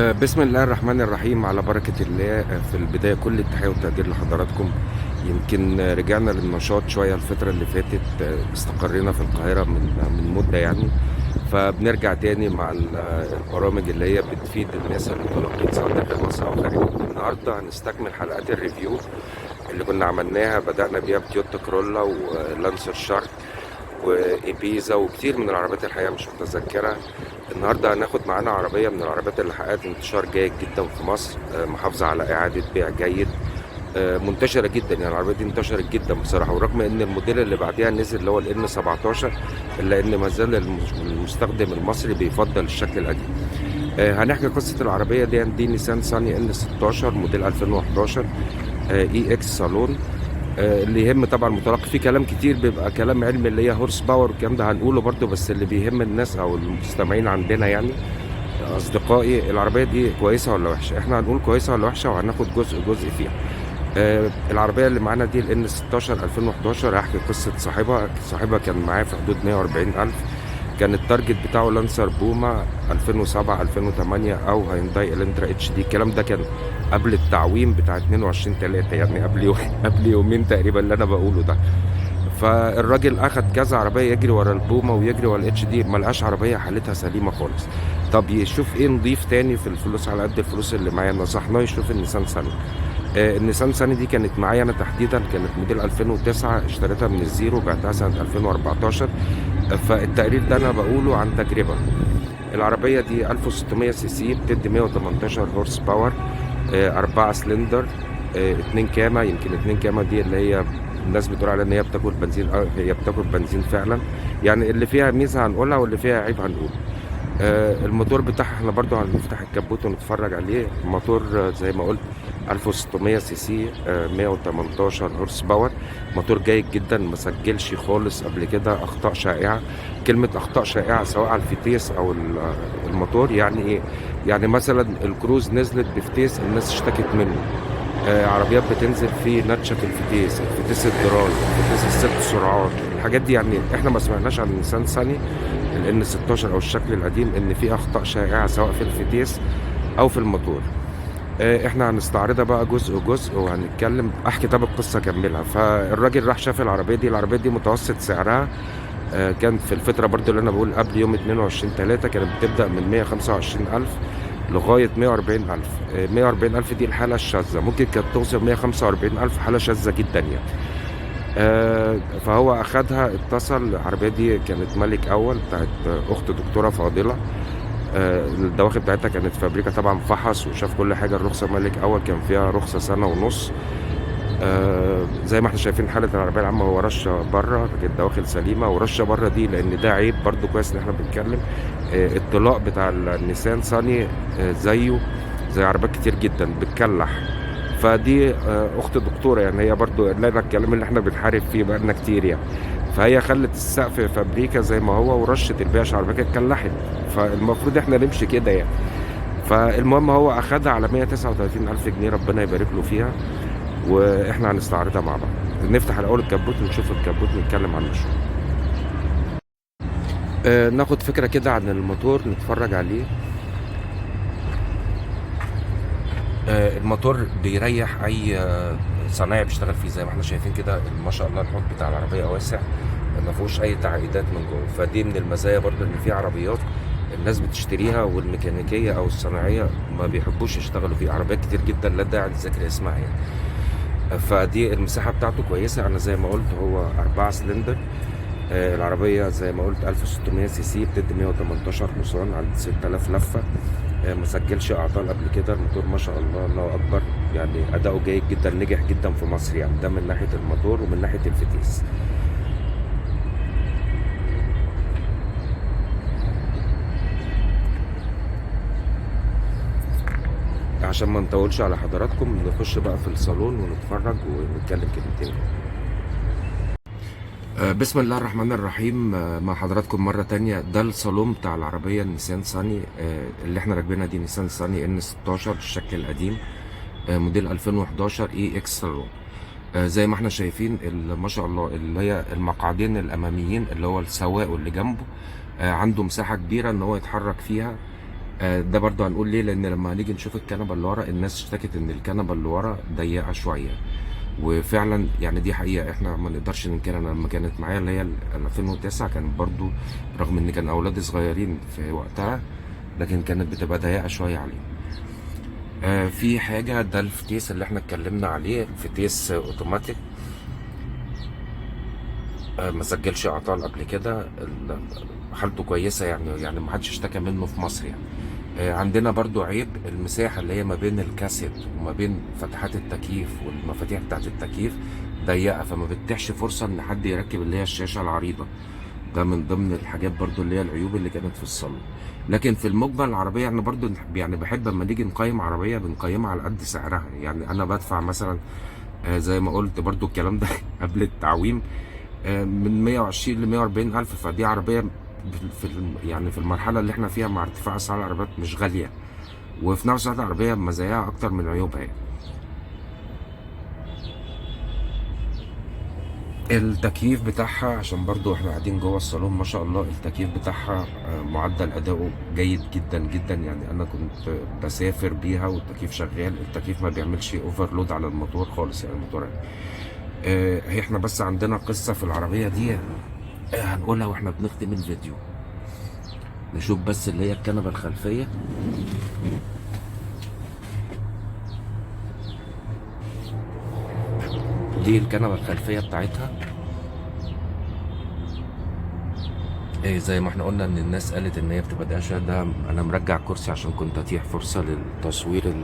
بسم الله الرحمن الرحيم، على بركة الله. في البداية كل التحية والتقدير لحضراتكم. يمكن رجعنا للنشاط شوية الفترة اللي فاتت. استقرينا في القاهرة من مدة يعني، فبنرجع تاني مع البرامج اللي هي بتفيد الناس المتلقين سواء داخل مصر أو خارج. النهاردة هنستكمل حلقات ال review اللي كنا عملناها، بدأنا بيها بتويوتا كورولا ولانسر شارك وإيبيزا وكتير من العربيات، الحقيقة مش متذكرة. النهاردة هناخد معانا عربية من العربيات اللي حققت انتشار جيد جدا في مصر، محافظة على إعادة بيع جيد، منتشرة جدا. يعني العربية دي انتشرت جدا بصراحة، ورغم ان الموديل اللي بعديها نزل اللي هو ال N 17، الا ان ما زال المستخدم المصري بيفضل الشكل القديم. هنحكي قصة العربية دي نيسان صاني N 16 موديل 2011 EX صالون. اللي يهم طبعا المتلقي، في كلام كتير بيبقى كلام علمي اللي هي horse power والكلام ده هنقوله برضو، بس اللي بيهم الناس او المستمعين عندنا يعني اصدقائي، العربية دي كويسة ولا وحشه؟ احنا هنقول كويسة ولا وحشه، وهناخد جزء جزء فيها. العربية اللي معانا دي ال N 16 2011، هحكي قصة صاحبها. صاحبها كان معاه في حدود 140 الف، كان ال target بتاعه لانسر بوما 2007 2008 او هيونداي الانترا HD. الكلام ده كان قبل التعويم بتاع 22 3، يعني قبل يومين تقريبا اللي انا بقوله ده. فالراجل اخد كذا عربيه، يجري ورا البوما ويجري ورا ال HD، ما لقاش عربية حالتها سليمة خالص. طب يشوف ايه نضيف تاني في الفلوس على قد الفلوس اللي معايا؟ نصحناه يشوف النيسان ساني. النيسان ساني دي كانت معايا انا تحديدا، كانت موديل 2009، اشتريتها من الزيرو، بعتها سنة 2014. فالتقرير ده انا بقوله عن تجربه. العربية دي 1600 سي سي، بتدي 118 horse power، 4 سلندر، 2 كامة. يمكن 2 كامة دي اللي هي الناس بتقول عليها ان هي بتاكل بنزين، هي بتاكل بنزين فعلا. يعني اللي فيها ميزة هنقولها واللي فيها عيب هنقوله. الموتور بتاعها احنا برضو هنفتح الكبوت ونتفرج عليه. الموتور زي ما قلت 1600 سي سي، 118 horse power، موتور جيد جدا، ما سجلش خالص قبل كده اخطاء شائعة. كلمة اخطاء شائعة سواء على الفتيس او الموتور، يعني ايه؟ يعني مثلا الكروز نزلت بفتيس الناس اشتكت منه، عربيات بتنزل في نتشه في الفتيس، الفتيس ال dry، الفتيس الست سرعات، الحاجات دي يعني احنا ما سمعناش عن نيسان ساني ال N 16 او الشكل القديم ان في اخطاء شائعة سواء في الفتيس او في الموتور. احنا هنستعرضها بقى جزء جزء وهنتكلم، احكي طب القصة اكملها. فالراجل راح شاف العربية دي، العربية دي متوسط سعرها كان في الفترة برضو اللي انا بقول قبل يوم 22 3 كانت بتبدا من 125 الف لغاية 140 الف. 140 الف دي الحالة الشاذه، ممكن كانت توصل 145 الف، حاله شاذة جدا يعني. فهو اخدها، اتصل، العربية دي كانت ملك اول بتاعت اخت دكتورة فاضله. الدواخل بتاعتها كانت فابريكا طبعا، فحص وشاف كل حاجه، الرخصة ملك اول، كان فيها رخصه سنة ونص. زي ما احنا شايفين حاله العربية العامه، هو رشه بره لكن الدواخل سليمه، ورشه بره دي لان ده عيب برضو، كويس ان احنا بنتكلم. الطلاء بتاع النيسان صاني زيه زي عربيات كتير جدا بتكلح. فدي اخت دكتورة يعني، هي برضو لنا الكلام اللي احنا بنحارب فيه بقالنا كتير يعني. فهي خلت السقف فابريكا زي ما هو ورشت البيع عشان العربية كانت كلحت، فالمفروض احنا نمشي كده يعني. فالمهم هو اخدها على 139 الف جنيه، ربنا يبارك له فيها، واحنا هنستعرضها مع بعض. نفتح الاول الكبوت ونشوف الكبوت ونتكلم عنه شوية. ناخد فكرة كده عن الموتور، نتفرج عليه. الموتور بيريح اي صنايعي بيشتغل فيه، زي ما احنا شايفين كده ما شاء الله الحوض بتاع العربية واسع، ما فيهوش اي تعقيدات من جوه. فدي من المزايا برضو، ان في عربيات الناس بتشتريها والميكانيكيه او الصناعية ما بيحبوش يشتغلوا فيها، عربيات كتير جدا لا داعي لذكر اسمها يعني. فدي المساحة بتاعته كويسه. انا زي ما قلت هو 4 سلندر. العربية زي ما قلت 1600 سي سي، بتدي 118 حصان عند 6000 لفه. ما سجلش اعطال قبل كده. الموتور ما شاء الله الله اكبر، يعني اداؤه جيد جدا، نجح جدا في مصر يعني، ده من ناحية الموتور ومن ناحية الفتيس. عشان ما نطولش على حضراتكم نخش بقى في الصالون ونتفرج ونتكلم كلمتين. بسم الله الرحمن الرحيم. مع حضراتكم مرة تانية. ده الصالون بتاع العربية النيسان صاني اللي احنا راكبينها دي، نيسان صاني N 16 الشكل القديم، موديل 2011 EX صالون. زي ما احنا شايفين ما شاء الله اللي هي المقعدين الاماميين اللي هو السواق واللي جنبه، عنده مساحة كبيرة ان هو يتحرك فيها. ده برضو هنقول ليه، لان لما هنيجي نشوف الكنبة اللي ورا، الناس اشتكت ان الكنبة اللي ورا ضيقه شويه، وفعلا يعني دي حقيقة احنا ما نقدرش ننكرها. انا لما كانت معايا اللي هي 2009 كانت برضو، رغم ان كان اولادي صغيرين في وقتها، لكن كانت بتبقى ضيقه شوية عليهم. في حاجه، ده الفتيس اللي احنا اتكلمنا عليه، الفتيس اوتوماتيك، ما سجلش اعطال قبل كده، حالته كويسة يعني ما حدش اشتكى منه في مصر يعني. عندنا برضو عيب المساحة اللي هي ما بين الكاسيت وما بين فتحات التكييف والمفاتيح بتاعت التكييف ضيقة، فما بتتيحش فرصة ان حد يركب اللي هي الشاشة العريضة. ده من ضمن الحاجات برضو اللي هي العيوب اللي كانت في الصالون. لكن في المجمل العربية احنا برضو يعني بحب اما نيجي نقيم عربية بنقيمها على قد سعرها. يعني انا بدفع مثلا، زي ما قلت برضو الكلام ده قبل التعويم، من 120 ل 140 الف، فدي عربية في يعني في المرحلة اللي احنا فيها مع ارتفاع اسعار العربيات مش غالية، وفي نفس الوقت العربية مزاياها اكتر من عيوبها يعني. التكييف بتاعها، عشان برضو احنا قاعدين جوه الصالون، ما شاء الله التكييف بتاعها معدل اداؤه جيد جدا جدا. يعني انا كنت بسافر بيها والتكييف شغال، التكييف ما بيعملش overload على الموتور خالص يعني الموتور يعني. هي احنا بس عندنا قصة في العربية دي، هنقولها واحنا بنختم الفيديو. نشوف بس اللي هي الكنبة الخلفية. دي الكنبة الخلفية بتاعتها. زي ما احنا قلنا ان الناس قالت ان هي بتبقى ضيقة شوية، ده انا مرجع كرسي عشان كنت اتيح فرصة للتصوير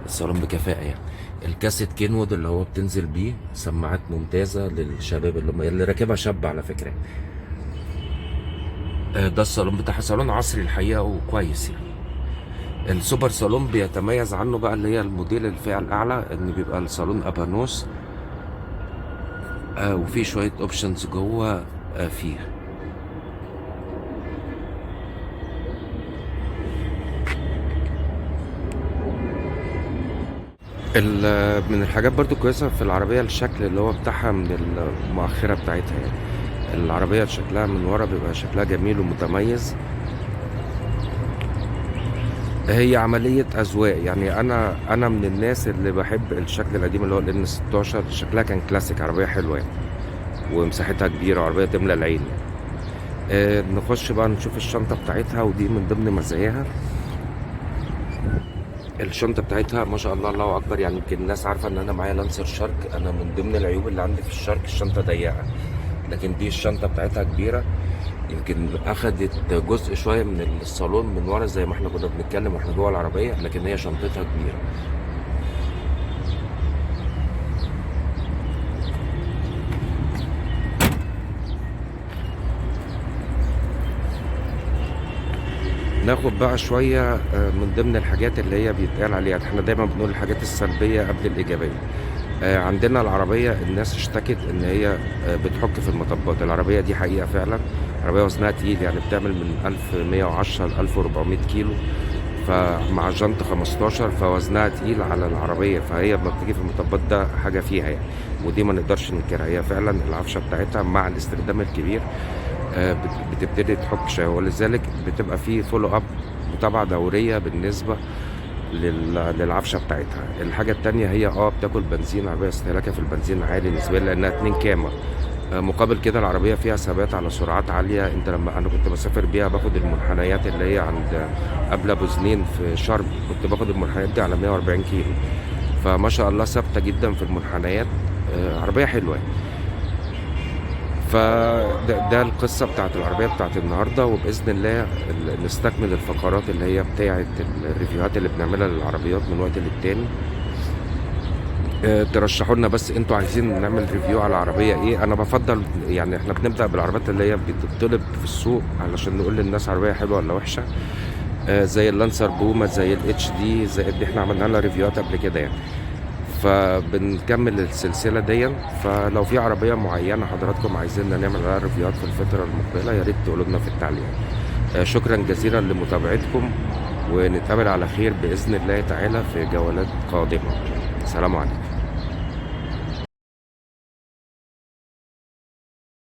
الصالون بكفاءة يعني. الكاسيت كينوود اللي هو بتنزل بيه، سماعات ممتازة للشباب اللي هم اللي راكبها شاب على فكرة. ده الصالون بتاعها، صالون عصري الحقيقة وكويس يعني. السوبر صالون بيتميز عنه بقى اللي هي الموديل الفئة الأعلى، إن بيبقى الصالون أبانوس، وفي شوية options جوه، فيها. من الحاجات برضو كويسة في العربية الشكل اللي هو بتاعها من المؤخرة بتاعتها يعني. العربية شكلها من ورا بيبقى شكلها جميل ومتميز. هي عملية أذواق يعني. أنا من الناس اللي بحب الشكل القديم اللي هو ال N16، شكلها كان كلاسيك، عربية حلوة يعني، ومساحتها كبيرة، وعربية تملى العين يعني. نخش بقى نشوف الشنطة بتاعتها، ودي من ضمن مزاياها. الشنطة بتاعتها ما شاء الله الله أكبر يعني. يمكن الناس عارفة إن أنا معايا لانسر شارك، أنا من ضمن العيوب اللي عندي في الشارك الشنطة ضيقة، لكن دي الشنطة بتاعتها كبيرة. يمكن أخدت جزء شوية من الصالون من ورا زي ما احنا كنا بنتكلم واحنا جوه العربية، لكن هي شنطتها كبيرة. ناخد بقى شوية، من ضمن الحاجات اللي هي بيتقال عليها، احنا دايما بنقول الحاجات السلبية قبل الإيجابية. عندنا العربية الناس اشتكت إن هي، بتحك في المطبات. العربية دي حقيقة فعلا عربية وزنها تقيل، يعني بتعمل من 1110 ل 1400 كيلو، فمع جنط 15، فوزنها تقيل على العربية، فهي لما بتيجي في المطبات ده حاجة فيها يعني، ودي ما نقدرش ننكرها. هي فعلا العفشة بتاعتها مع الاستخدام الكبير، بتبتدي تحك شوية، ولذلك بتبقى في follow up، متابعة دورية بالنسبة للعفشة بتاعتها. الحاجة التانية هي بتاكل بنزين، عربية استهلاكها في البنزين عالي نسبيا لأنها 2 كامة. مقابل كده العربية فيها ثبات على سرعات عالية. انت لما انا كنت بسافر بيها باخد المنحنيات اللي هي عند قبل ابو زنين في شرم، كنت باخد المنحنيات دي على 140 كيلو، فما شاء الله ثابتة جدا في المنحنيات. عربية حلوة يعني. فده القصة بتاعت العربية بتاعت النهاردة، وبإذن الله نستكمل الفقرات اللي هي بتاعت الريفيوهات اللي بنعملها للعربيات من وقت للتاني. ترشحوا لنا بس انتوا عايزين نعمل review على العربية ايه. انا بفضل يعني احنا بنبدأ بالعربيات اللي هي بتطلب في السوق علشان نقول للناس عربية حلوة ولا وحشة، زي اللانسر بوما، زي ال HD، زي اللي احنا عملنا لها ريفيوهات قبل كده يعني. فبنكمل السلسلة دي. فلو في عربية معينة حضراتكم عايزيننا نعمل عليها ريفيوهات في الفترة المقبلة يا ريت تقولوا لنا في التعليق. شكرا جزيلا لمتابعتكم، ونتقابل على خير بإذن الله تعالى في جولات قادمة. سلام عليكم.